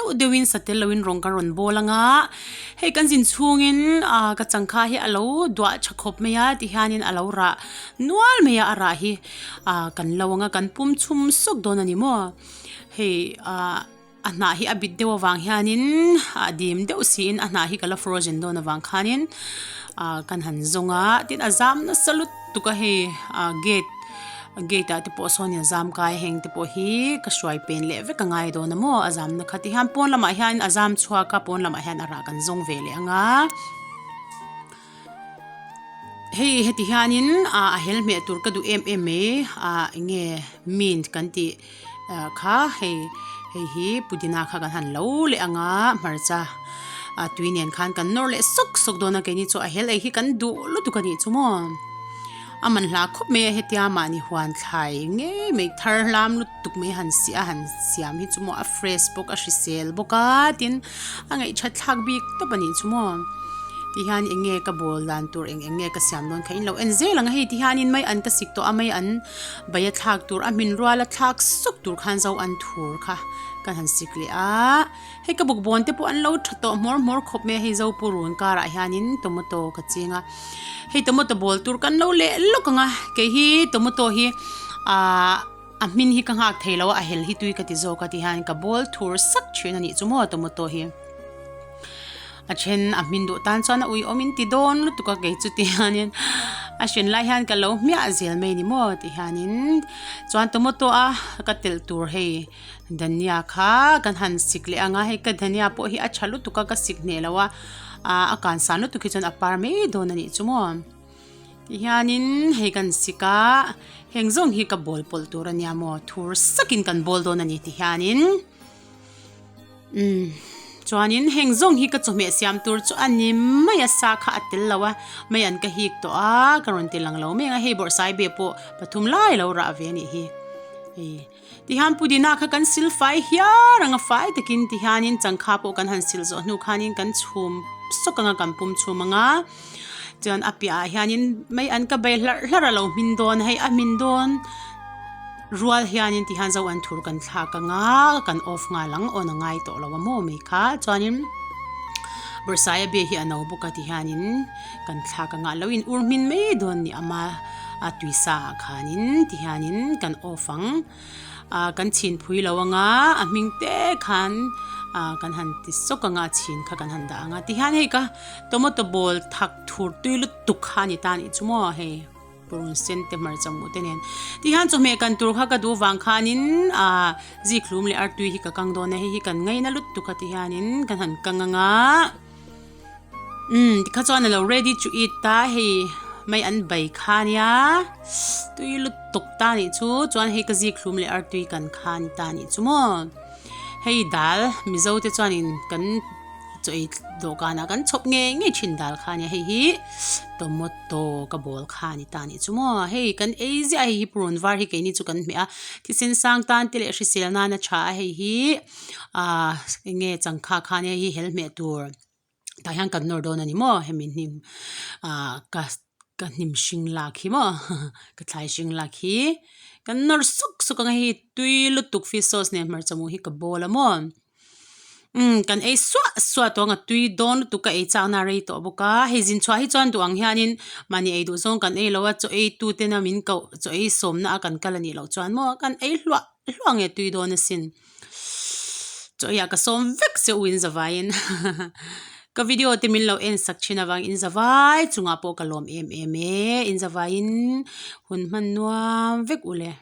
deuh deuhin sa tel loin rawng kan rawn bawl ang a, hei kan zin chhungin ah ka changkha hi a lo duah tha khawp mai a tihianin a lo rah nual mai a a rah hi ah kan lo ang a kan pum chhum sawk dawn a ni maw hei ah. A hnah hi a bit deuh avang hianin a dim deuh siin a hnah hi ka la frozen dawn avang khanin ah kan han zawng a tin a zam nasa lutuk a hei ah gate gate ah te pawh sawn in a zam kai a heng te pawh hi ka hruai pen leh vek a ngai dawn a maw a zamna kha ti hian pawn lamah hian a zam chhuak a pawn lamah hian a rah kan zawng ve leh ang a. Hei heti hianin ah a hel hmeh tur ka duh em em mai ah eng nge mint kan tih ah kha hei hei hi pudina kha kan han lo leh ang a hmarcha ah tui nen khan kan nawr leh sawk sawk dawn a keini chu a hel ei hi kan duh lutuk a nih chu maw a man hla khawp mai a hetia mahni huan thlai ngei mai thar hlam lutuk mai han siah a han siam hi chu maw a fresh bawk a hrisel bawk a tin. A ngaihthat thlak bik tawp a nih chu maw tihian eng nge ka bawl dan tur eng eng nge ka siam dawn kha in lo en zel ang a hei tihianin mai an ka sik tawh a mai an bai a thlak tur a hmin rual a thlak sawk tur khan zo an thur kha kan han sik leh a hei ka bawkbawn te pawh an lo tha tawh hmawr hmawr khawp mai a hei zo purun karah hianin tomato ka ching a hei tomato bawl tur kan lo leh lawk ang a kei hi tomato hi ahh. A hmin hi ka nghak thei lo a, a hel hi tui ka ti zawk a ti hian ka bawl thur sak thin a nih chu maw tomato hi. A then a hmin duh tan chuan a ui awm in ti dawn lutuk a kei chu ti hianin a hrin lai hian ka lo hmiah zel mai ni maw ti hianin chuan tomato a ka telh tur hei dhania kha kan han sik leh ang a hei ka dhania pawh hi a tha lutuk a ka sik hneh lo a a kan san lutuk hi chuan a par mai dawn a nih chu maw. Tihianin hei kan sik a, heng zawng hi ka bawl pawlh tur a nia maw, thur sakin kan bawl dawn a ni tihianin umm chuanin heng zawng hi ka chawhmeh siam tur chu a ni mai a, sa kha a tel lo a, mai an ka hik tawh a, ka rawn ti lang lo mek a, hei bawrhsai be pawh pathum lai lo rah ve a nih hi hei tihian pudina kha kan sil fai hiar ang a fai takin tihianin changkha pawh kan han sil zawh hnu khanin kan chhum sawk ang a kan pum chhum ang a. Chuan a piahah hianin mai an ka bei hlarh hlarh a lo hmin dawn a hei a hmin dawn rual hianin tihian zo an thur kan thlak ang a kan off nghal ang on a ngai tawh lo a maw mai kha chuanin bawrhsai a bia hi a no bawk a tihianin kan thlak ang a lo in ur hmin mai dawn ni ama a tuisa ah khanin tihianin kan off ang. ah kan chhin phui lo anga a hming te khan ah kan han ti sawk anga a chhin kha kan han dah anga tihian hei ka tomato ball thak thur tui lutuk kha a ni ta anih chu maw hei purun sen te hmarcha mu te nen tihian chawhmeh kan tur kha ka duh vang khanin ah zikhlum leh artui hi ka kang dawn a hei hi kan ngaina lutuk a tihianin kan han kang anga. Umm tikha chuan alo ready to eat ta hei mai an bai kha nia tui lutuk ta nih chu chuan hei ka zik hlum leh artui kan kha ni ta nih chu maw hei dal mizo te chuanin kan chaw ei dawhkanah kan chhawp ngei ngei thin dal kha nia hei hi tomato ka bawl kha ni ta nih chu maw hei kan ei ziah a hei hi purun var hi keini chu kan hmeh a thisen sang tan te leh hrisel nana tha a hei hi ah eng nge changkha kha nia hei hi hel hmeh tur. Tah hian kan nawr dawn a ni maw hemi hnim ah ka ka hnim hring lak hi maw ka thlai hring lak hi kan nawr suk suk ang a hei tui lutuk fish sauce nen hmarcha mu hi ka bawl a maw umm kan ei suah suah tawh ang a tui dawn lutuk ka ei chakna a rei tawh bawk a hei zin chhuah hi chuan duh ang hianin mahni ei duh zawng kan ei lo a chaw ei tu tena min koh chaw ei sawmna a kan kal a nih loh chuan maw kan ei hluah hluah nge tui dawn asin. Chaw eiah ka sawm vek che u in zavaiin ka video te min lo en sak thin avang in zavai chungah pawh ka lawm em em e in zavaiin hun hman nuam vek u le.